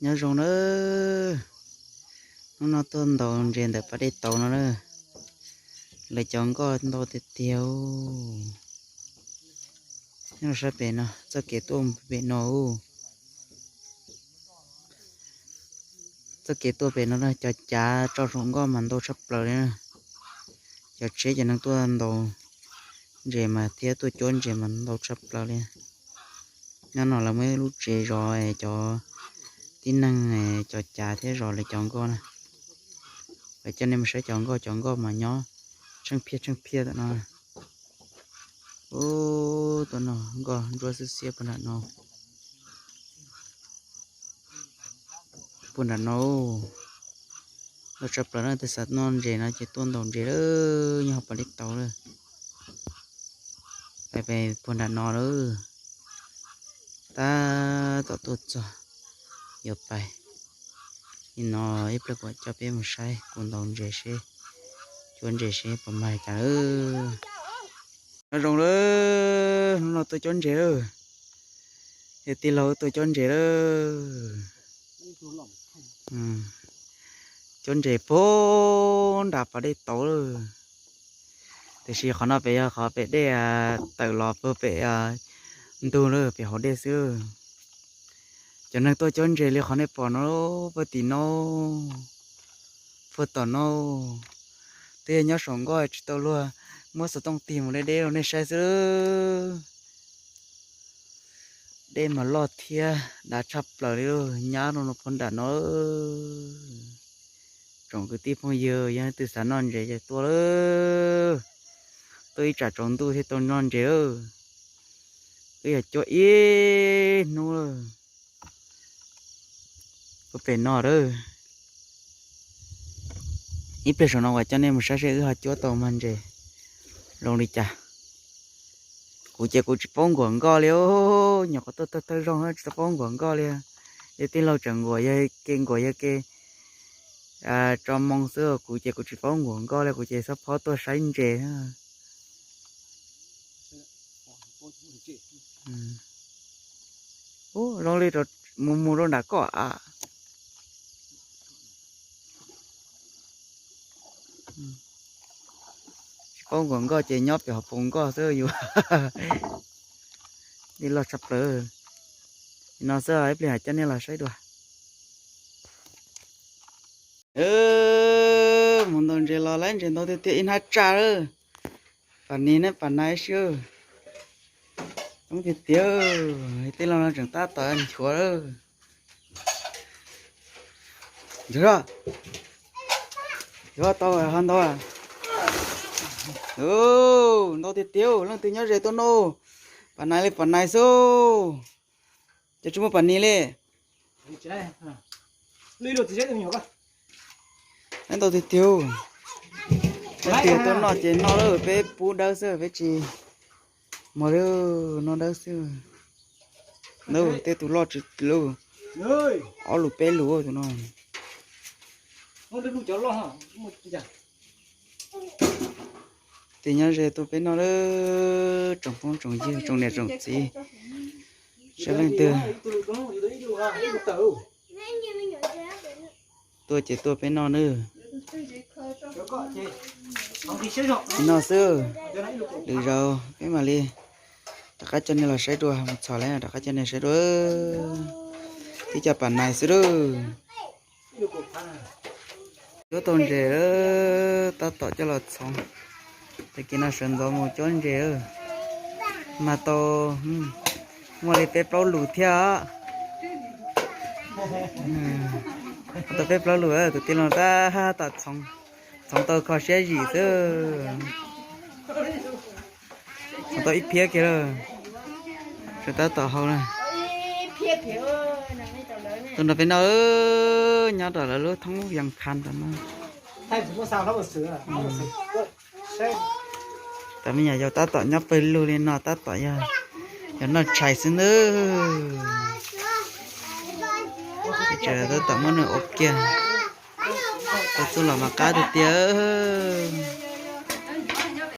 Nyob zoo na, hnub no tuaj ntaus ntses ntawm pas dej tauv no na, lawv cov nkoj ntau tiag tiag. Nyob saib pem no, txoj kev tuaj pem no, txoj kev tuaj pem no na, cov cav tso saum nkoj mas ntau tshaj plaws li na. Cov tsheb cov neeg tuaj ntaus ntses mas thiab tuaj cuab ntses mas ntau tshaj plaws li. Nyob no lawv muaj ib lub tsev zov cov tib neeg, cov cav thiab zov lawv cov nkoj na. Peb coj nej mus saib cov nkoj, cov nkoj mas nyob tsheej phiaj tsheej phiaj tam no. Ub, tuaj no nkoj ntsuab xiab xiab puag nram no. Puag nram no, ntau tshaj plaws na, twb xav noj ntses no ces tuaj ntaus ntses lawm, nyob hauv pas dej tauv lawm. Peb puag nram no lawm, tab tom tuaj txog, yuav pais. Nim no ib pliag kuv coj peb mus saib kuv ntaus ntses seb, cuab ntses seb puas mag li cas lawm. Nyob zoo lawm, hnub no tuaj cuab ntses lawm. Yog tij laug tuaj cuab ntses lawm. Cuab ntses puag nram pas dej tauv lawm. Tiam sis qhov no pem yog qhov pem dej tawm los puag pem ntug lawm, pem hauv dej xwb. Cov neeg tuaj cuab ntses li qhov nej pom no, puag tim no, puag tom no, twb yog nyob saum nkoj tsis tau luag muab xov tooj tig mus deb deb rau nej saib xwb. Dej mas loj thiab dav tshaj plaws li, nyab no no puag nram no. Tsoom kwv tij phooj ywg, yog leej twg xav noj ntses ces tuaj lawm. Tuaj ib tsam tsaus ntuj thiaj tau noj ntses lawm. Wb yog cuab ib hnub lawm. Puag pem no lawm. Ib pliag saum no kuv coj nej mus saib seb wb ho cuab tau mag ntses zoo li cas. Kuv ces kuv tsis paub nkuas nkoj li, nyuam qhuav tuaj thawj thawj zaug tsis tau paub nkuas nkoj li. Yog tij laug tseem nkuas, yog ke nkuas yog ke tso moo xwb, kuv ces kuv tsis paub nkuas nkoj li, kuv ces xob phob tuaj saib ntses. Ub, zoo li mus mus rau nram koj a. Tsis paub nkuas nkoj ces nyob pem hauv paus nkoj xwb yus. Dej loj tshaj plaws. No xwb, ib pliag coj nej los saib dua. Mus ntaus ntses los lawm, ntses ntau tiag tiag ib hnab tsaj lawm. Pam nis ne, pam nais sib. Coob tiag tiag, tij laug no tseem tab tom nchuav lawm. Nchuav, nchuav tau ho ntau. Ntau tiag tiag, leej twg nyob ze tuaj noj. Pam nais li, pam nais xwb. Cas tsis muaj pam nis li. Ntau tiag tiag. Leej twg tuaj noj ces noj lawm, peb pub dawb xwb, peb tsis muag li, noj dawb xwb. Ntau, tej tus loj tsis lub, ob lus peb lus tus no. Tej nyob ze tuaj peb noj lawm, tsoom phooj tsoom ywg, tsoom niam tsoom txiv, saib leej twg tuaj ces tuaj peb noj nawb. Noj xwb, lwm zaus peb mam li rov qab coj nej los saib dua, mus txhom lawm rov qab coj nej saib dua. Twb cov pam nais xwb lawm. Cuab tau ntses, tab tom coj los txhoov. Tag kis no sawv ntxov mus cuab ntses, mas tau muaj li peb plaub lus thiab. Tau peb plaub lus, tus tij laug tab tom txhoov, txhoov tau kho siab zim xwb. Txhoov tau ib phiab kiag lawm. Sawv tab tom hau na. Tuaj nrog peb noj, nyob tom lawv lub thoob Vias Khas tom no. Tam me nyuam yaus tab tom nyob pawg lug li no tab tom yog, yog noj tshais xwb nawb. Tseem tab tom muab nws ua kiag, tau txuj lom mas qab tiag tiag.